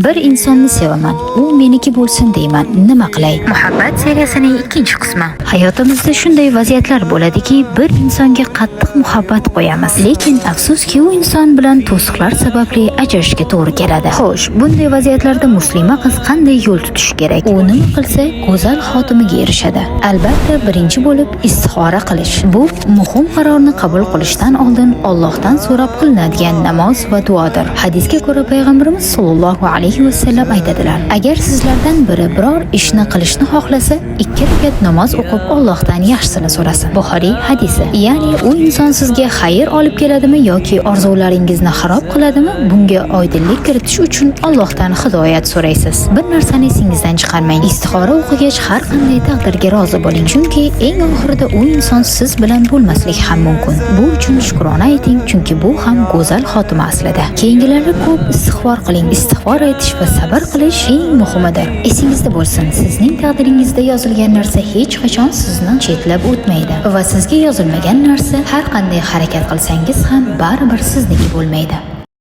Bir insonni sevaman, u meniki bo'lsin deyman. Nima qilay? Muhabbat seriyasining ikkinchi qismi. Hayotimizda shunday vaziyatlar bo'ladiki, bir insonga qattiq muhabbat qo'yamiz. Lekin afsuski u inson bilan to'siqlar sababli ajrashishga to'g'ri keladi. Xo'sh, bunday vaziyatlarda muslima qiz qanday yo'l tutishi kerak? U nima qilsa go'zal xotimiga erishadi? Albatta, birinchi bo'lib istixora qilish. Bu muhim qarorni qabul qilishdan oldin Allohdan so'rab qilinadigan namoz va duodir. Hadisga ko'ra, payg'ambarimiz sollallohu alayhi vasallam aytadilar: "Agar sizlardan biri biror ishni qilishni xohlasa, ikki rakat namoz o'qib Allohdan yaxshisini so'rasin." Buxoriy hadisi. Ya'ni u inson sizga xayr olib keladimi yoki orzularingizni xarob qiladimi, bunga oydinlik kiritish uchun Allohdan hidoyat so'raysiz. Bir narsani esingizdan chiqarmang. Istixora o'qigach har qanday taqdirga rozi bo'ling, chunki eng oxirida u inson siz bilan bo'lmasligi ham mumkin. Bu uchun shukrona ayting, chunki bu ham go'zal xotima aslida. Keyingilari ko'p istig'for qiling. Istig'for aytish va sabr qilish eng muhimidir. Esingizda bo'lsin, sizning taqdiringizda yozilgan narsa hech qachon sizni chetlab o'tmaydi va sizga yozilmagan narsa har qanday harakat qilsangiz ham baribir sizniki bo'lmaydi.